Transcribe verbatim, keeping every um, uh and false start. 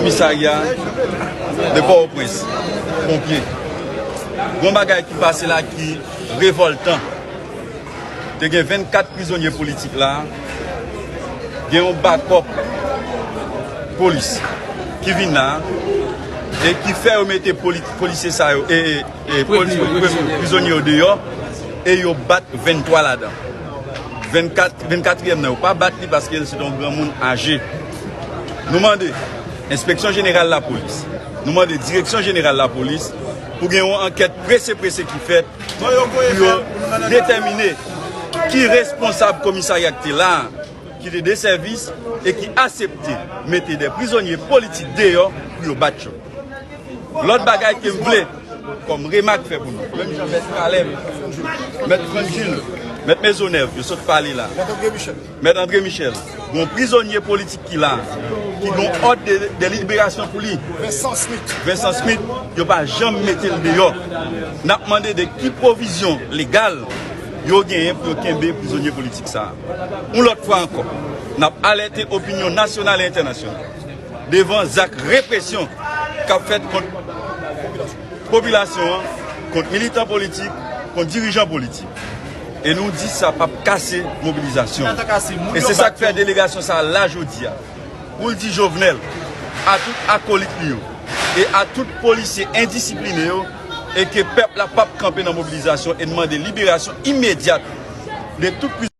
Komisarya de Pòtoprens, ponpye. Gon bagay ki pase la ki revòltan. Te gen vennkat prizonye politik la, gen yon bakòp polis ki vin la, e ki fè yo mete poli-, polisye sa yo, e, e, e, poli-, prizonye yo deyò, e yo bat venntwa ladan. Vennkat, vennkatriyèm nan, yo pa bat li paske l se yon granmoun aje. Nou mande Enspeksyon Jeneral Lapolis, nou mande Direksyon Jeneral Lapolis pou gen yon ankèt prese prese ki fèt pou yo detèmine ki responsab komisarya ki te la, ki te de sèvis e ki asepte mete de prizonye politik deyò pou yo bat yo. Lòt bagay ke m vle kòm remak fè pou nou, menm jan Mèt Kalèb, Mèt Franjil, Mèt Mezonèv, yo sot pale la, Mèt André Michel, gon prizonye politik ki la, ki gon òd de, de liberasyon pou li, Vincent Smith, yo pa janm mete l deyò. N ap mande de ki pwovizyon legal yo genyen pou yo kenbe prizonye politik sa a. Yon lòt fwa ankò, n ap alète opinyon nasyonal e entènasyonal devan zak represyon k ap fèt kont popilasyon an, kont militan politik, kont dirijan politik. E nou di sa p ap kase mobilizasyon. E se sa k fè delegasyon sa a la jodi a, pou l di Jovenel, a tout akolit li yo, e a tout polisye endisipline yo, e ke pèp la p ap kanpe nan mobilizasyon e n mande liberasyon imedyat de tout prizonye.